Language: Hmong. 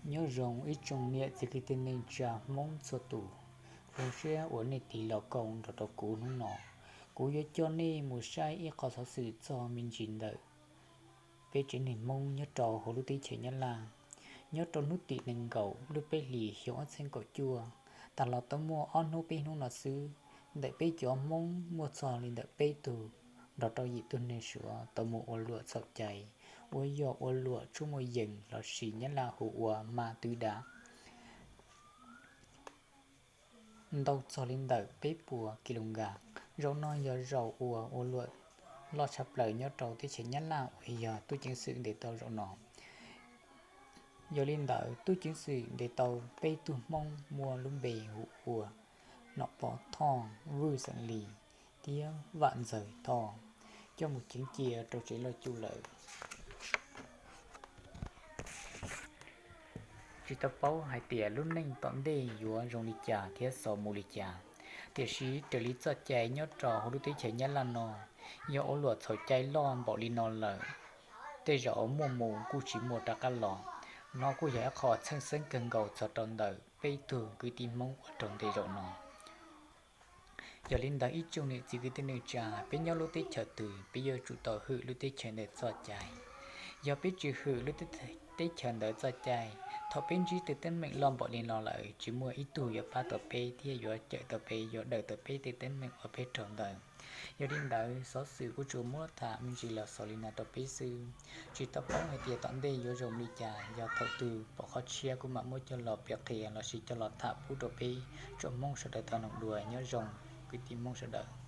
Nyob zoo ib tsoom niam txiv kwv tij neej tsa Hmoob txhua tus, zoo siab uas nej tig los koom nrog rau kuv hnub no. Kuv yuav coj nej mus saib ib qho xov xwm txog me ntsis ntawm peb tsev neeg Hmoob nyob rau hauv lub teb chaws Nyab Laj. Nyob rau hnub tim nees nkaum lub peb hlis xyoo ob txhiab kaum cuaj, tas los tau muaj ob hnub peb hnub no xwb, ntawm peb cov Hmoob muaj txog li ntawm peb tug nrog rau yim tug neeg Suav tau mus ua luam txhaum cai, uas yog ua luam tshuaj muaj yees lossis Nyab Laj hu ua ma túy đá, ntau txog li ntawm peb puas kis lus nkas. Zaum no yog zaum uas ua luam loj tshaj plaws nyob rau teb chaws Nyab Laj uas yog tub ceev xwm ntes tau zaum no. Yog li ntawd, tub ceev xwm ntes tau peb tug Hmoob muaj lub npe hu ua Nom Pov Thoj, Vwj Xeem Lis thiab Vam Ntxawg Thoj coj mus ceev cia rau tsev loj cuj lawm. Tsis tau paub hais tias lub neej tom ntej yuav zoo li cas thiab xaus mus li cas, tiam sis raws li txoj cai nyob rau hauv lub teb chaws Nyab Laj no, yog ua luam txhaum cai loj npaum li no lawm, tej zaum muaj mus kuj tsis muaj rov qab los. No kuj yog ib qho txhawj xeeb kawg nkaus txog rau ntawm peb tug kwv tij Hmoob uas raug ntes zaum no. Yog li ntawd ib tsoom niam txiv kwv tij neej tsa, peb nyob lub teb chaws twg peb yuav tsum tau hwm lub teb chaws ntawd txoj cai. Yog peb tsis hwm lub teb chaws ntawd txoj cai, thaum peb ntsib tej teeb meem loj npaum li no lawm tsis muaj ib tug yuav pab tau peb thiab yuav cawm tau peb, yuav daws tau peb tej teeb meem uas peb raug ntawd. Yog li ntawd xov xwm kuv tsuas muab tham me ntsis los xaus li no rau peb xwb. Tsis tau paub hais tias tom ntej yuav zoo li cas, yog thaum twg pom qhov tshiab kuv mam muab coj los piav qhia lossis coj los tham pub rau peb tsoom Hmoob sawv daws tau mloog dua. Nyob zoo kwv tij Hmoob sawv daws.